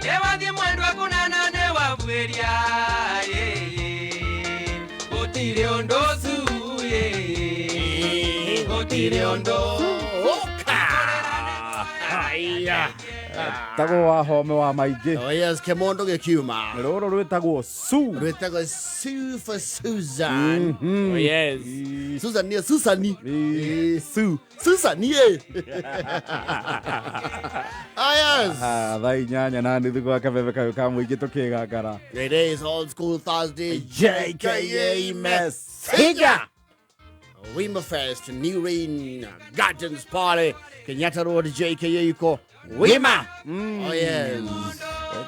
Nĩwathiĩ mwendwa kũnana nĩwabuĩria gũtirĩ ũndũ cu gũtirĩ ũndũ. Oka. Haya. Tagwo wa home wa maingĩ. Oh yes, kĩmondo gĩkiuma. Rũrũ rwĩtagwo su. Rwĩtagwo Sue for Susan. Mhm. Oh yes. Susan nĩ Susani. Ĩ. Sue. Susan ye. Ah yes. Ah, 8:30 gwa kabebe kayũ ka mũingĩ tũkĩgangara. It is Old School Thursday. JKA Messenger. Wima Fest, New Rain Gardens Party, Kenyatta Road, JKA yuko Wima. Oh yes.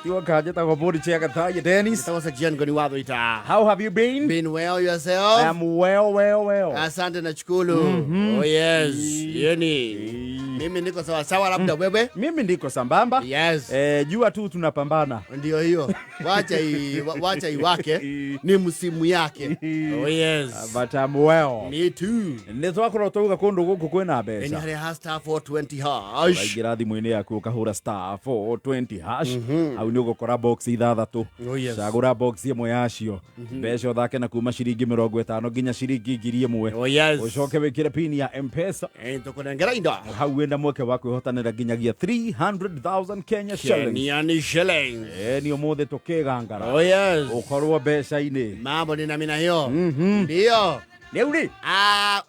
Tiwo kanje tagwo Bodi Chiagathaye Dennis. That was a Gian Goni Wadwita. How have you been? Been well yourself? I am well, well, well. Asante na chukulu. Oh yes. Yeni. Mimi niko sawa sawa labda wewe. Mimi ndiko sambamba. Yes. Eh, jua tu tunapambana. Ndio hiyo. Wacha i, wacha iwake ni msimu yake. Oh yes. But I'm well. Me too. Nĩ twakorwo twauga kũndũ gũkũ kwĩna Eni mbeca. harĩa ha star 420 hash. Ũraingĩra thimũ-inĩ yaku ũkahũra star 420 hash. Hau nĩ ũgũkora box ithathatũ. Oh, yes. Cagũra box ĩmwe yacio. Mbeca ũthake na kuma ciringi 50 nginya ciringi 1000. Oh yes. Ũcoke wĩkĩre pin ya M-Pesa. Eh, tukunengera indo. Hau wĩna mweke wa kwĩhotanĩra nginyagia 300,000 Kenya shillings. Kenyan shillings. Eh, nĩ ũmũthĩ tũkĩgangara. Oh yes. Ũkorwo mbeca-inĩ. Mambo ni namna hiyo. Ndio. Rĩu rĩ, Ah,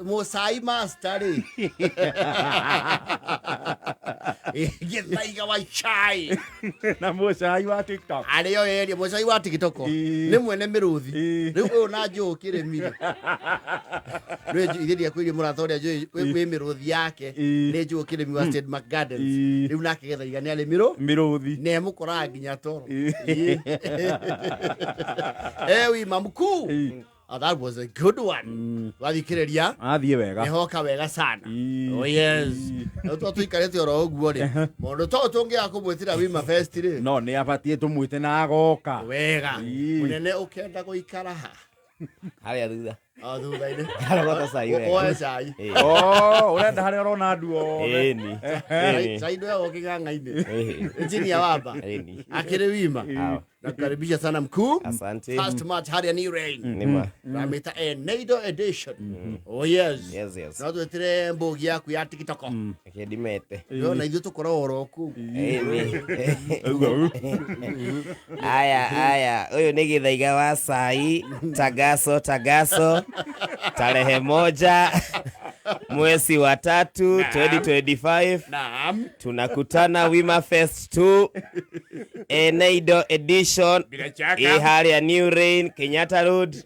Musai master rĩ. Gĩthaiga wa chai. Na mũcai wa TikTok. Arĩo ĩria mũcai wa TikTok. Ĩ. Nĩ mwene mĩrũthi. Ĩ. Rĩu ũyũ na njũũ kĩrĩmire. Rĩu ithe ndiakwĩrie mũrata ũrĩa njũĩ wĩ mĩrũthi yake. Ĩ. Nĩ njũũ kĩrĩmi wa State Mark Gardens. Ĩ. Rĩu nake gĩthaiga nĩ arĩ mĩrũ. Mĩrũthi. Na emũkoraga nginya toro. Ĩ. Ewi mamkuu. Ĩ. Oh, that was a good one. Wathikĩrĩria. Athiĩ wega. Nĩhoka wega sana. Ĩ. Oh yes. Rĩu to tũikarĩte oro ũguo rĩ. Mũndũ to tũngĩaga kũmwĩtĩra Wima Fest rĩ. No nĩ abatiĩ tũmwĩte na agoka. Wega. Ĩ. Mũnene ũkenda gũikara ha? Harĩa thutha. O thutha-inĩ. Arogota cai wega. Woe cai. Ĩĩ. Oh, ũrenda harĩa ũrona andũ othe. Ĩni. Cai Ĩni. cai ndwegwo kĩng'ang'a-inĩ. Ĩĩ. Engineer wamba. Ĩni. Akĩrĩ Wima. Awa. Nakukaribisha sana mkuu. Asante. First March harĩa New Rain. Nĩma. Ramĩta Eneido edition. Oh yes. Yes, yes. No twĩtĩre mbũgi yaku ya TikTok. Reke ndimete. Ndĩrona ithuĩ tũkoragwo oro kũu. Ĩni. Aya, aya, ũyũ nĩ Gĩthaiga wa cai, tagaso tagaso, tarehe 1 mwezi wa 3 2025. Naam. Tunakutana Wima Fest 2 Eneido edition. Bila shaka. Ĩ harĩa New Rain Kenyatta Road.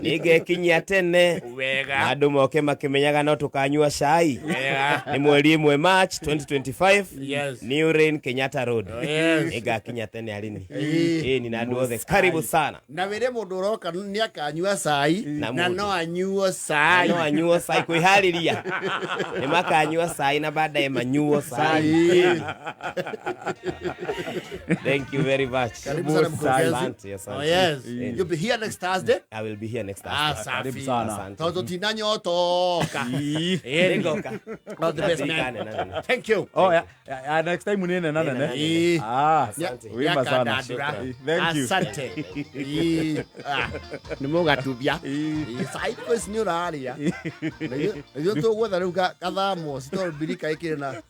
Nĩngekinyia tene. Wega. Na andũ moke makĩmenyaga no tũkanyua cai. Wega. Nĩ mweri 1 March 2025. Yes. New Rain Kenyatta Road. Yes. Nĩngakinya tene arini. Ĩĩ. Ĩni na andũ othe karibu sana. Na wĩre mũndũ ũroka nĩ akanyua cai Na na mũndũ. no anyuo cai. No anyuo cai kwĩharĩria. Nĩ makanyua cai na baadaye manyuo cai. Cai. Thank you very much. Karibu sana mkurugenzi. Asante, asante. Oh yes. Ĩni. You'll be here next Thursday. I will be here next Ah, Thursday. safi. Karibu sana. Asante. Tondũ tinanyotoka. Nĩngoka. All the best, man. Ndirikane na nene. Thank you. Oh, ya, ya, ya, next time nĩ nene nene. Ĩĩ. Ah, Asante. wima sana. Yakandandura. Thank you. Asante. Ĩĩ. Ah, nĩ mũgatubia. Ĩĩ. Ĩĩ, cai thikũ ici nĩ ũrarĩa. Na ithuĩ tũgwetha rĩu kathamoci tondũ mbirika ĩkĩrĩ na.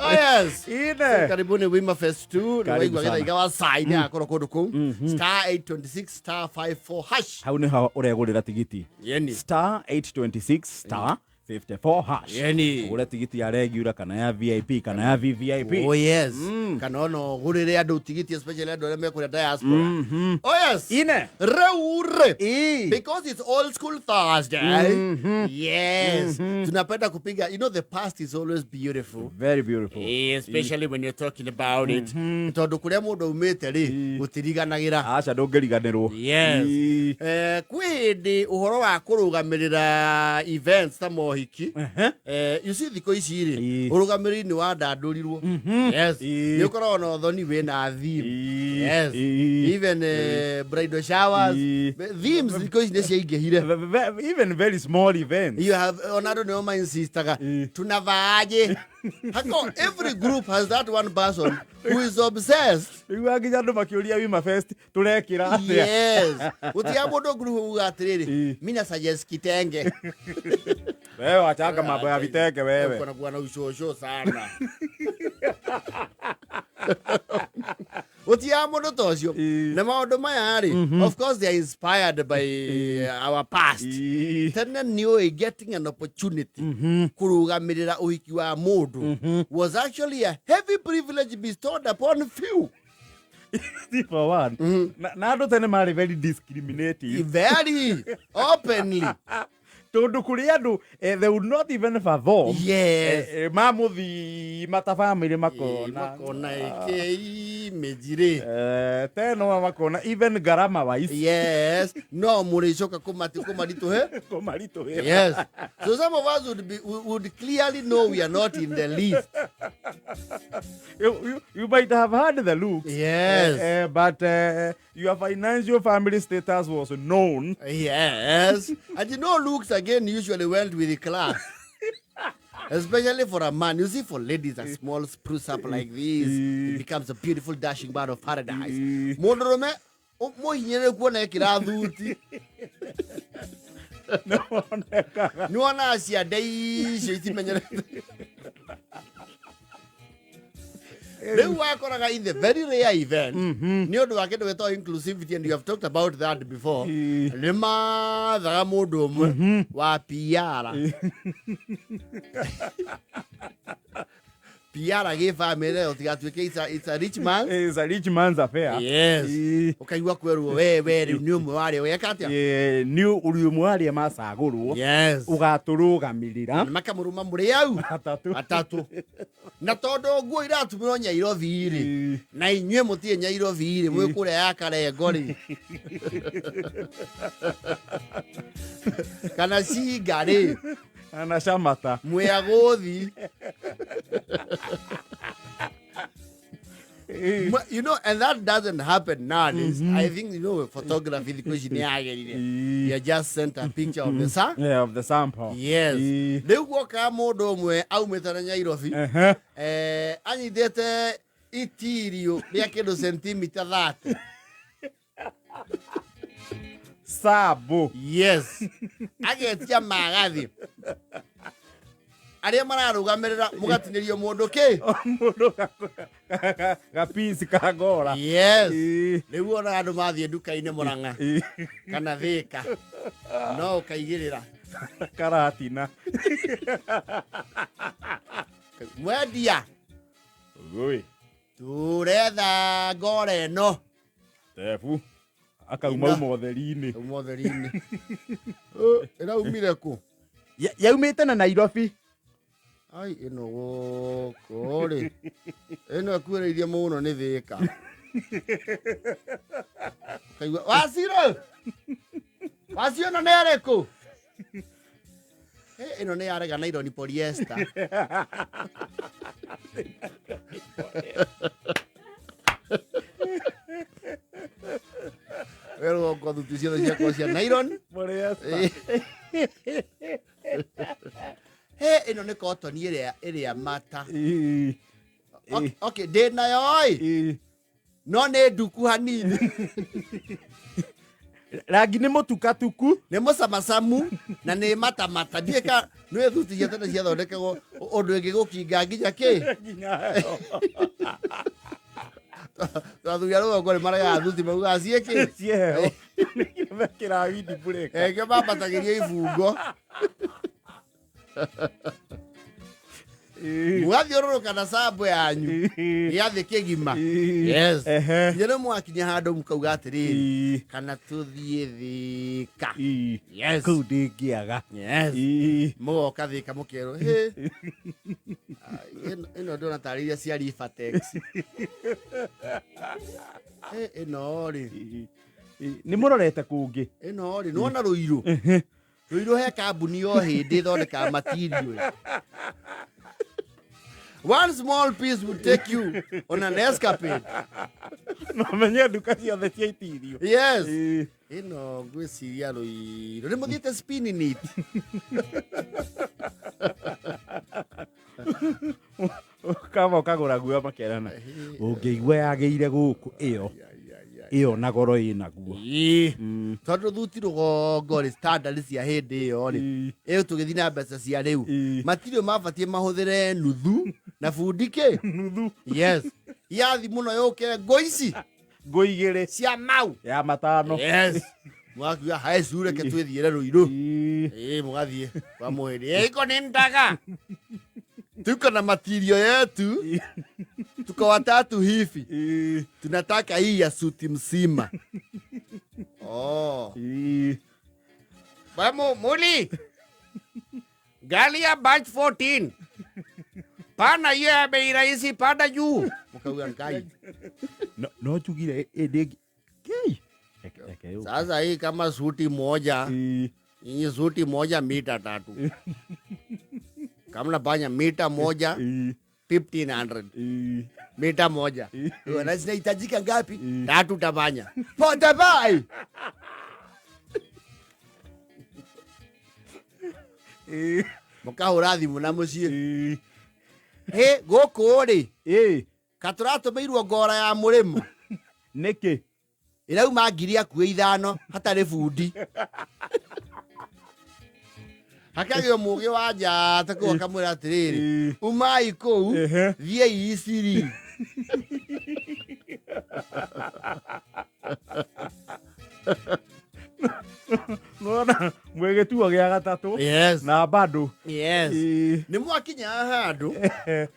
Oh yes. Ine. Karibuni Wima Fest 2. Karibu Nĩwaigua sana. gĩthaiga wa cai nĩ agakorwo kũndũ kũu. Star 826 star 54 hash. Hau nĩho ũregũrĩra tigiti. Yeni. Star 826 star 54 hash. Yeni. Ũgũre tigiti ya regular kana ya VIP kana ya VVIP. Oh yes. Kana ona ũgũrĩre andũ tigiti especially andũ arĩa mekũrĩa diaspora. Oh yes. Ine. Rĩu rĩ. Ĩ. Because it's Old School Thursday. Yes. Tunapenda kupiga. You know the past is always beautiful. Very beautiful. Especially when you're talking about it. Tondũ kũrĩa mũndũ aumĩte rĩ, gũtiriganagĩra. Aca ndũngĩriganĩrwo. Yes. Ĩ. Eh, kwĩ hĩndĩ ũhoro wa kũrũgamĩrĩra events ta mohiki. ũhiki. You see, thikũ ici rĩ, Ĩĩ. ũrũgamĩrĩri nĩ wandandũrirwo. Yes. Ĩĩ. Nĩ ũkoragwo na ũthoni wĩna theme. Ĩĩ. Yes. Ĩĩ. Even bridal showers. Ĩĩ. Themes thikũ ici nĩ ciaingĩhire. Even very small events. You have, ona andũ nĩo mainsistaga, Ĩĩ. tunavaaje? Hako, every group has that one person who is obsessed. Rĩu anginya andũ makĩũria Wima Fest tũrekĩra atĩa? Yes. Gũtiga mũndũ group uga atĩrĩrĩ, Ĩĩ. mina suggest kitenge. Wewe wachanga mambo ya vitenge wewe. Kuna kuwa na ushosho sana. Gũtiga mũndũ ta ũcio. Ĩĩ. Na maũndũ maya rĩ, of course they are inspired by our past. Ĩĩ. Tene nĩũĩ getting an opportunity kũrũgamĩrĩra ũhiki wa mũndũ was actually a heavy privilege bestowed upon few. For one. Na andũ tene marĩ very discriminative. Very openly. Tondũ kũrĩ andũ they would not even fathom. Yes. Mamũthima ta family makona. Makona ĩkĩ image rĩ. Teno makona even garama wise. Yes. No mũrĩcoka kũmaritũhe. Kũmaritũhĩra. Yes. So some of us would clearly know we are not in the list. You might have had the looks. Yes. But your financial family status was known. Yes. And you know, looks again usually went with the class. Especially for a man. You see, for ladies, a small spruce up like this, it becomes a beautiful dashing bird of paradise. Mũndũrũme mũhinyĩrĩru kuona ekĩra thuti. Nĩwonekaga. Nĩwonaga ciande icio itimenyerete. Rĩu wakoraga in the very rare event, nĩ ũndũ wa kĩndũ gĩtagwo inclusivity, and you have talked about that before, Ĩĩ. nĩ mathaga mũndũ ũmwe wa PR. PR gĩbamĩrĩ ũtigatuĩke it's a rich man. It's a rich man's affair. Yes. Ĩĩ. Ũkaigua kwerwo we rĩu nĩ ũmwe warĩa weka atĩa? Ĩĩ, nĩ ũrĩ ũmwe wa arĩa macagũrwo Yes. ũgatũrũgamĩrĩra Na makamũrũma mũrĩ au atatũ. Atatũ. Na tondũ nguo iratumĩrwo Nyairobi rĩ, Ĩĩ. na inyuĩ mũtirĩ Nyairobi rĩ, mwĩ kũrĩa ya Karengo rĩ, kana Cinga rĩ, Na Camata. Mwĩ agũthi. Ĩĩ. You know, and that doesn't happen nowadays. I think, you know, photography thikũ ici nĩ yagĩrire. Ĩĩ. You just sent a picture of the sa. Yeah, of the sample. Yes. Ĩĩ. Rĩu guokaga mũndũ ũmwe aumĩte na Nyairobi, Ehe. anyitĩte itirio rĩa kĩndũ sentimita 30. Sabo. Yes. Agetia magathi. Arĩa mararũgamĩrĩra mũgatinĩrio mũndũ kĩ? Mũndũ gapisi ka ngora. Yes. Ĩĩ. Rĩu ona andũ mathiĩ nduka-inĩ Mũrang'a Ĩĩ. kana Thĩka, no ũkaigĩrĩra. Karatina. Mwendia, Gũi. tũretha ngora ĩno. Tebu. Akauma Ina. uma ũtheri-inĩ. Uma ũtheri-inĩ. Ĩraumire kũ? Yaumĩte na Nairobi. Ai, ĩno gũkũ rĩ, ĩno ĩkuhĩrĩirie mũno nĩ Thĩka. Ũkaigua wacirũ, wacio ĩno nĩ ĩrĩkũ? Ĩno nĩ yarega nylon polyester. Werwo ngo thuti ciothe ciakorwo cia nylon. Polyester. He, ĩno nĩ cotton ĩrĩa mata. Ĩĩ. Okay, ndĩ nayo ĩ, Ĩĩ. no nĩ nduku hanini. Rangi nĩ mũtukatuku. Nĩ mũcamacamu na nĩ matamata. Ndiũĩ ka nĩ thuti cia tene ciathondekagwo ũndũ ĩngĩgũkinga nginya kĩ. Nginya heho. Athuri a rũgongo nĩ maregaga thuti maugaga ciĩkĩ. Ciĩ heho. Nĩkĩo mekĩraga windbreaker. Kĩo mambatagĩria ibungo. Ĩĩ. Mũgathiũrũrũka na sambo yanyu Ĩĩ. gĩathĩ kĩgima. Ĩĩ. Yes. Ehe. Nginya rĩu mwakinya handũ mũkauga atĩrĩrĩ, Ĩĩ. kana tũthiĩ Thĩka. Ĩĩ. Yes. Kũu ndĩngĩaga. Yes. Ĩĩ. Mũgoka Thĩka mũkerwo, hĩ. Ai, ĩno ndĩrona tarĩ iria cia Rifatex. Ĩno rĩ. Ĩĩ. Ĩĩ. Nĩ mũrorete kũngĩ. Ĩno rĩ, nĩwona rũirũ. Ruiru he kambuni o hĩndĩ ĩthondekaga material. One small piece would take you on an escapade. No menye nduka ciothe cia itirio. Yes. Ĩĩ. Ĩno ngwĩciria Ruiru nĩ mũthiĩte spinning it. Kama ũkagũra guoya makerana ũngĩigua yagĩire gũkũ ĩyo ĩyo na goro ĩnaguo. Ĩĩ. Tondũ thuti rũgongo rĩ, standard cia hĩndĩ ĩyo rĩ, Ĩĩ. ĩyo tũgĩthiĩ na mbeca cia rĩu, Ĩĩ. matirio mabatiĩ mahũthĩre nuthu na bundi kĩ. Nuthu. Yes, yathi mũno yũke ngũ ici Ngũ igĩrĩ cia mau. Ya matano. Yes, mwakiuga haecu reke twĩthiĩre Rũirũ. Ĩĩ. Ĩĩ, mũgathiĩ kwa mũhĩndĩ ĩko nĩ ndaga tuko na matirio yetu, tuko watatu hivi. Ĩĩ. Tunataka hii ya suti mzima. Oh. Ĩĩ. Vamos, Muli. Gari ya batch 14. Pana hiyo ya bei rahisi, panda juu. Mukauga Ngai. No njugire ĩndĩ kĩ. Reke yũke. Sasa hii kama suti moja, Ĩĩ. hii suti moja mita 3. Kama nafanya mita 1 Ĩĩ. 1500. Ĩĩ. Mita 1. Na zinahitajika ngapi? Ĩĩ. 3 tafanya. Pote bai. Ĩĩ. Mukahũra thimũ na mũciĩ. Ĩĩ. Hĩ, gũkũ rĩ, Ĩĩ. katũratũmĩirwo ngora ya mũrĩmo. Nĩkĩ? Ĩrauma ngiri akuĩ 5 hatarĩ bundi. Hakagĩo mũgĩ wa njata kũu akamwĩra atĩrĩrĩ, Ĩĩ. umai kũu, Ehe. thiĩi Iciri. Nona mwĩ gĩtuo gĩa gatatũ Yes. na bado. Yes. Ĩĩ. Nĩ mwakinya handũ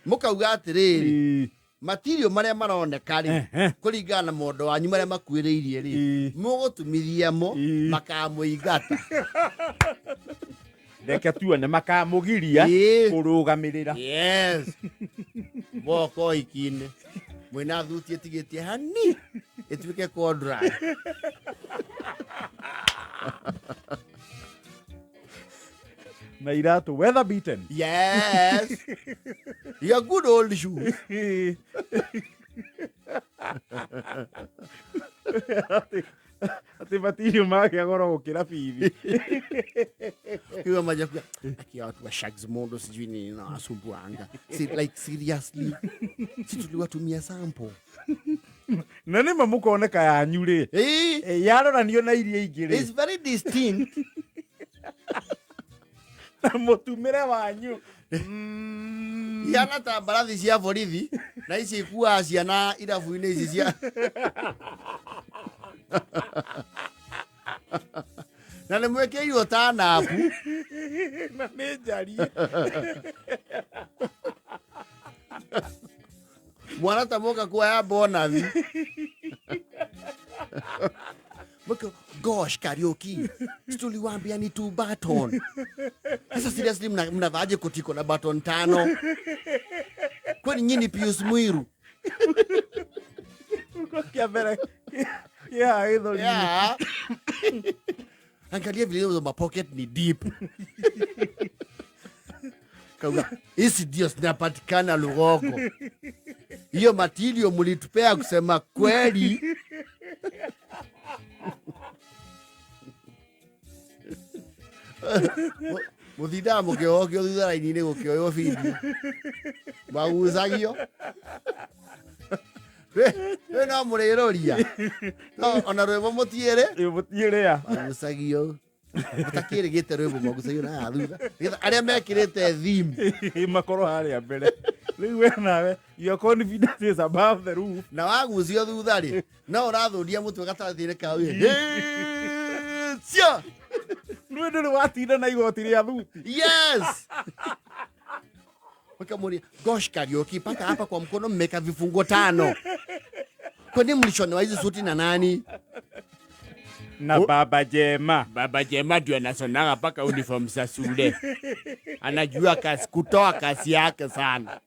mũkauga atĩrĩrĩ, Ĩĩ. matirio marĩa maroneka rĩ, Ehe. kũringana na mondo wanyu marĩa makuĩrĩirie rĩ, Ĩĩ. mũgũtumithia mo Ĩĩ. makamũingata. Reke tuone makamũgiria Ĩĩ. kũrũgamĩrĩra. Yes. Moko iki-inĩ mwĩna thuti ĩtigĩtie hani ĩtuĩke corduroy. Na iratũ weather beaten. Yes. Your good old shoes. Ĩĩ. Atĩ matirio magĩa goro gũkĩra bithi. Kiwa majakuya akia watu wa shags mondo sijui nini na wasumbuanga. Si, like seriously. Si tuliwatumia sample. Na nĩma mũkoneka yanyu rĩ, Eh, ĩ, yaroranio na iria ingĩ rĩ, it's very distinct. Na mũtumĩre wanyu. Ihana ta mbarathi cia borithi na ici ikuaga ciana irabu-inĩ ici cia na nĩ mwĩkĩirwo ta nabu. Na nĩ njarie. Mwana ta moka kuoya bonathi. Mko, gosh, Kariuki, tuliwaambia ni two button. Sasa seriously mnavaaje kotiko na button 5? Kwani nyinyi Pius Mwiru? Kĩa mbere kĩa gĩthũri. Yeah. Angalia vile hizo mapocket ni deep. Kauga, hizi ndio zinapatikana Lugogo. Hiyo matilio mlitupea kusema kweli. Mũthindaga mũkĩohokio thutha raini-inĩ gũkĩoywo bindio. Magucagio. Rĩ no mũrĩrũria. No ona rwĩmbo mũtiĩrĩ. Mũtiĩrĩa. Magucagio. Mũtakĩrĩgĩte rwĩmbo magucagio na haha thutha. Nĩgetha arĩa mekĩrĩte theme Makorwo harĩa mbere. Rĩu we nawe your confidence is above the roof. Na wagucio thutha rĩ, no ũrathũria mũtwe gatagatĩ-inĩ ka wĩ. Cia. Rĩu ndũrĩ watinda na igoti rĩa thuti. Yes. Wakamwambia, gosh Kariuki, mpaka hapa kwa mkono mmeka vifungo 5. Kwani mlishonewa hizi suti na nani? Na Baba Jema. Baba Jema ndio anasonaga mpaka uniform za shule. Anajua kazi, kutoa kazi yake sana.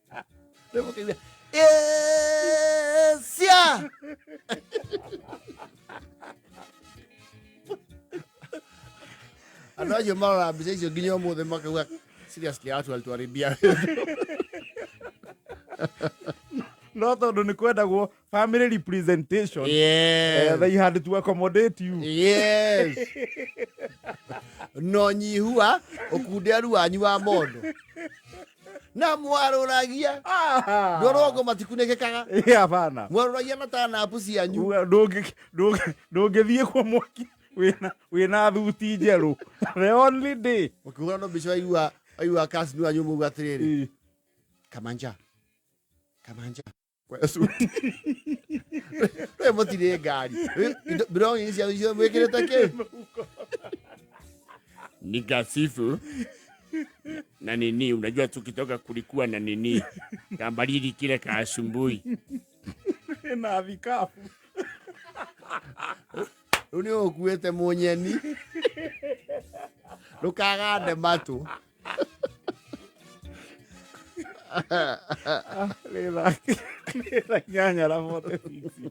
Sia. Andũ acio marora mbica icio nginya ũmũthĩ makauga seriously watu walituharibia. No tondũ nĩ kwendagwo family representation. Yes. They had to accommodate you. Yes. No nyihua ũkunderu wanyu wa mondo na mwarũragia Ah. ndũrongo matikunĩkĩkaga. Eh, hapana. Mwarũragia na tanapu cianyu. Uga, ndũngĩthiĩ kwa mwaki wĩna thuti njerũ the only day. Ũkĩhũra no mbica waigua waigua kasini wanyu muga atĩrĩrĩ, kamanja kamanja Kwa suti. We mũtirĩ ngari. Belongings cianyu ciothe mwĩkĩrĩte kĩ? Nikasifu na nini, unajua tukitoka kulikuwa na nini kambariri kile ka asubuhi. Na thikabu. Rĩu nĩ ũkuĩte mũnyeni ndũkagande matũ. Nĩ thaa 8:46.